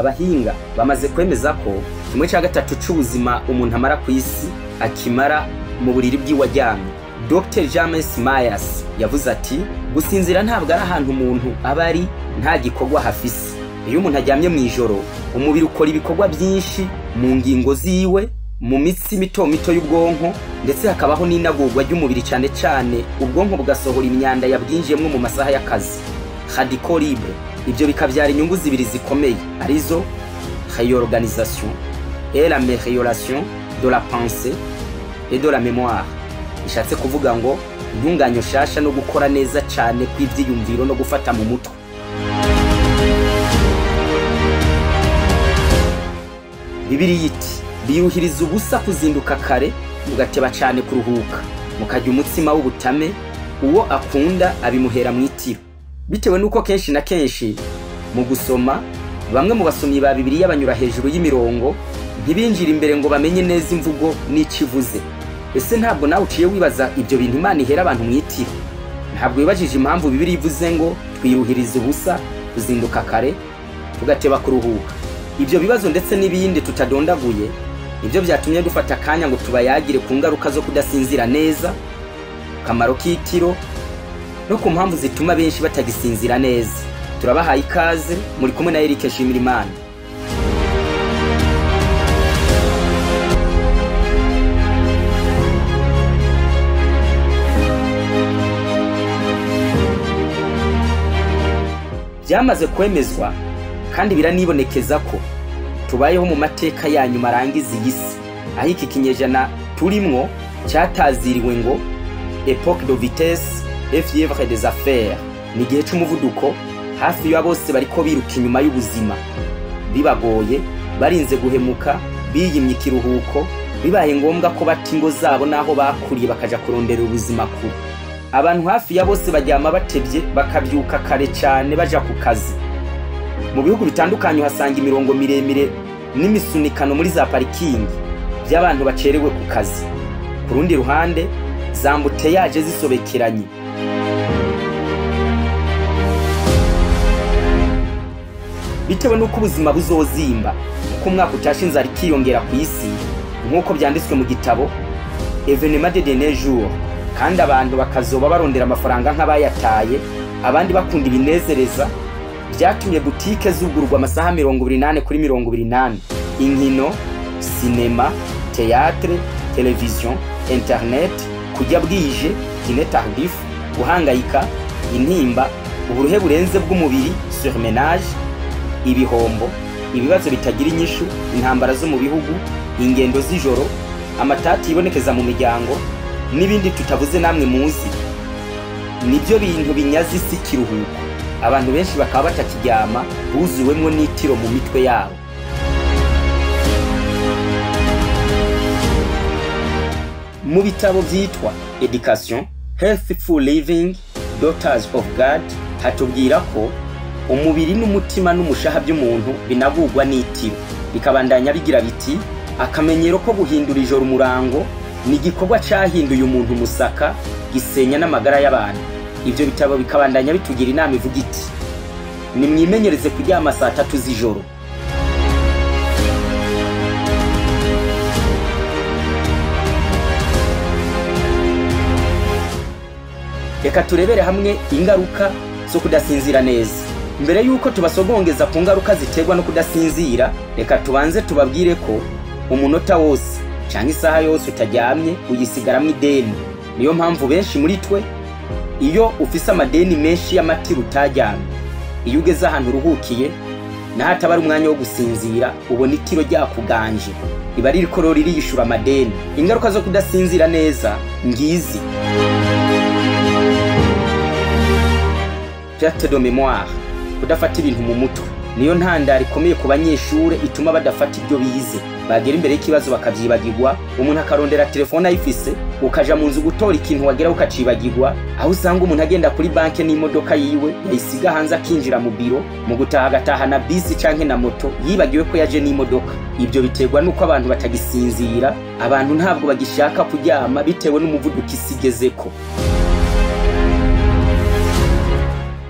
Abahinga bamaze kwemeza ko kimwe cya gatatu c'ubuzima umuntu amara ku isi akimara mu buriri bwiwe aryamye. Dr James Myers yavuze ati gusinzira ntabwo ari ahantu umuntu aba ari nta gikorwa hafise. Iyo umuntu aryamye mu ijoro, umubiri ukora ibikorwa byinshi mu ngingo ziwe, mu mitsi mito mito y'ubwonko, ndetse hakabaho n'inagurwa ry'umubiri, cyane cyane ubwonko bugasohora imyanda yabwinjiyemwo mu masaha y'akazi, radical libre. Ibyo bikabyara inyungu zibiri zikomeye, arizo réorganisation et l'amélioration de la pensée et de la mémoire. Bishatse kuvuga ngo intunganyo shasha no gukora neza cyane kw'ivyiyumviro no gufata mu mutwe. Bibiliya iti biruhiriza ubusa kuzinduka kare, mugateba cyane kuruhuka, mukarya umutsima w'ubutame, uwo akunda abimuhera mu itiro. Bitewe nuko kenshi na kenshi mu gusoma bamwe mu basomyi ba Bibiliya banyura hejuru y'imirongo, ntibinjira imbere ngo bamenye neza imvugo n'icivuze. Ese ntabwo nawe uciye wibaza ibyo bintu Imana ihera abantu mu itiro? Ntabwo wibajije impamvu Bibiliya ivuze ngo twiruhiriza ubusa kuzinduka kare tugateba kuruhuka? Ibyo bibazo ndetse n'ibindi tutadondaguye nibyo byatumye dufata akanya ngo tubayagire ku ngaruka zo kudasinzira neza, kamaro k'itiro, no ku mpamvu zituma benshi batagisinzira neza. Turabahaye ikaze, muri kumwe na Eric Nshimirimana. Byamaze kwemezwa kandi biranibonekeza ko tubayeho mu mateka ya nyuma arangiza iyi si, aho iki kinyejana turimwo cyataziriwe ngo époque de vitesse et fièvre des affaires. Ni igihe c'umuvuduko, hafi ya bose bariko biruka inyuma y'ubuzima, bibagoye, barinze guhemuka, biyimye ikiruhuko, bibaye ngombwa ko bata ingo zabo n'aho bakuriye bakaja kurondera ubuzima kure. Abantu hafi ya bose baryama batevye, bakabyuka kare cyane baja ku kazi. Mu bihugu bitandukanye uhasanga imirongo miremire n'imisunikano muri za parikingi by'abantu bacerewe ku kazi. Ku rundi ruhande, za mbuteyaje zisobekeranye. Bitewe n'uko ubuzima buzozimba uko umwaka utashe, inzara ikiyongera ku isi, nk'uko byanditswe mu gitabo Événements des derniers jours, kandi abantu bakazoba barondera amafaranga nk'abayataye, abandi bakunda ibinezereza, byatumye butike zugururwa amasaha 24 kuri 24. Inkino, sinema, théâtre, television, internet, kujya bwije, dîner tardif, guhangayika, intimba, uburuhe burenze bw'umubiri, surmenage, ibihombo, ibibazo bitagira inyishu, intambara zo mu bihugu, ingendo z'ijoro, amatati yibonekeza mu miryango, n'ibindi tutavuze namwe muzi, nibyo bintu binyaza isi kiruhuko. Abantu benshi bakaba batakiryama, buzuwemwo n'itiro mu mitwe yabo. Mu bitabo byitwa Education, Healthful Living, Daughters of God, hatubwira ko umubiri n'umutima n'umushaha by'umuntu binagurwa n'itiro. Bikabandanya bigira biti akamenyero ko guhindura ijoro umurango ni igikorwa cyahinduye umuntu umusaka, gisenya n'amagara y'abantu. Ibyo bitabo bikabandanya bitugira inama ivuga iti nimwimenyereze kuryama saa 3 z'ijoro. Reka turebere hamwe ingaruka zo kudasinzira neza. Mbere yuko tubasogongeza ku ngaruka ziterwa no kudasinzira, reka tubanze tubabwire ko umunota wose cyangwa isaha yose utaryamye uyisigaramwo ideni. Niyo mpamvu benshi muri twe, iyo ufise amadeni menshi y'amatiro utaryamye, iyo ugeze ahantu uruhukiye naho ari umwanya wo gusinzira, ubona itiro ryakuganje, riba ririko ririyishura amadeni. Ingaruka zo kudasinzira neza ngizi: perte de mémoire, kudafata ibintu mu mutwe, niyo ntandaro ikomeye ku banyeshure ituma badafata ibyo bize. Bagera imbere y'ikibazo bakavyibagirwa, umuntu akarondera telefone ayifise, ukaja mu nzu gutora ikintu wagera ukacibagirwa, aho usanga umuntu agenda kuri banke n'imodoka yiwe yayisiga hanze akinjira mu biro, mu gutaha agataha na bisi canke na moto yibagiwe ko yaje n'imodoka. Ibyo biterwa nuko abantu batagisinzira, abantu ntabwo bagishaka kuryama bitewe n'umuvuduko isi igezeko.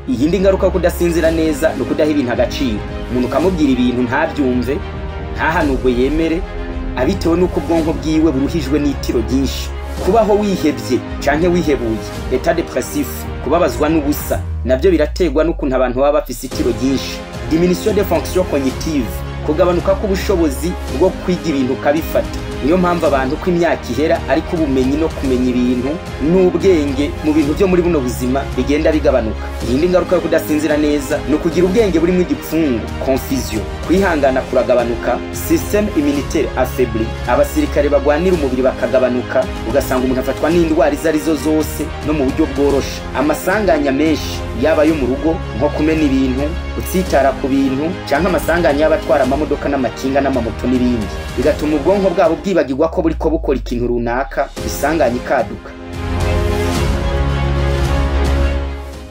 Iyindi ngaruka yo kudasinzira neza ni ukudaha ibintu agaciro. Umuntu ukamubwira ibintu ntabyumve, ntahanurwe yemere, abitewe n'uko ubwonko bwiwe buruhijwe n'itiro ryinshi. Kubaho wihebye canke wihebuye, état dépressif, kubabazwa n'ubusa, navyo biraterwa n'ukuntu abantu baba bafise itiro ryinshi. Diminution des fonctions cognitives, kugabanuka k'ubushobozi bwo kwiga ibintu ukabifata. Niyo mpamvu abantu ko imyaka ihera ariko ubumenyi no kumenya ibintu n'ubwenge mu bintu byo muri buno buzima bigenda bigabanuka. Iyindi ngaruka yo kudasinzira neza ni ukugira ubwenge burimo igipfungu, confusion. Kwihangana kuragabanuka, système immunitaire affaibli, abasirikare bagwanira umubiri bakagabanuka, ugasanga umuntu afatwa n'indwara izo arizo zose no mu buryo bworoshe. Amasanganya menshi yaba yo mu rugo, nko kumena ibintu, gutsitara ku bintu, canke amasanganya y'abatwara amamodoka n'amakinga n'amamoto n'ibindi, bigatuma ubwonko bwabo bwibagirwa ko buriko bukora ikintu runaka, isanganya ikaduka.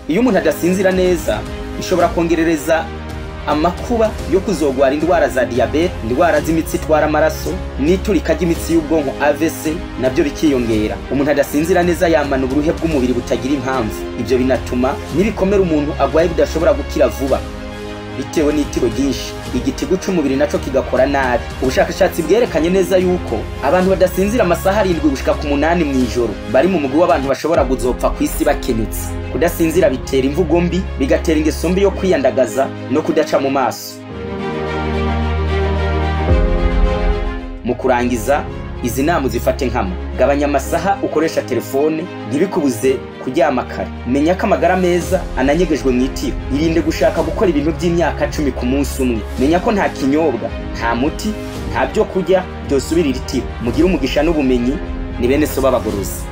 Iyo umuntu adasinzira neza bishobora kongerereza amakuba yo kuzogwara indwara za diyabete, indwara z'imitsi itwara amaraso n'iturika ry'imitsi y'ubwonko AVC, nabyo bikiyongera. Umuntu adasinzira neza yamana uburuhe bw'umubiri butagira impamvu. Ibyo binatuma n'ibikomere umuntu agwaye bidashobora gukira vuba bitewe n'itiro ryinshi. Igitigu c'umubiri naco kigakora nabi. Ubushakashatsi bwerekanye neza yuko abantu badasinzira amasaha 7 gushika ku 8 mw'ijoro bari mu mugwi w'abantu bashobora kuzopfa kw'isi bakenyutse. Kudasinzira bitera imvugo mbi, bigatera ingeso mbi yo kwiyandagaza no kudaca mu maso. Mu kurangiza, izi nama uzifate nkama: gabanya amasaha ukoresha telefone, ntibikubuze kuryama kare. Menya ko amagara meza ananyegejwe mu itiro. Irinde gushaka gukora ibintu by'imyaka 10 ku munsi umwe. Menya ko nta kinyobwa, nta muti, nta byo kurya byosubirira itiro. Mugire umugisha n'ubumenyi. Ni bene so b'abagorozi.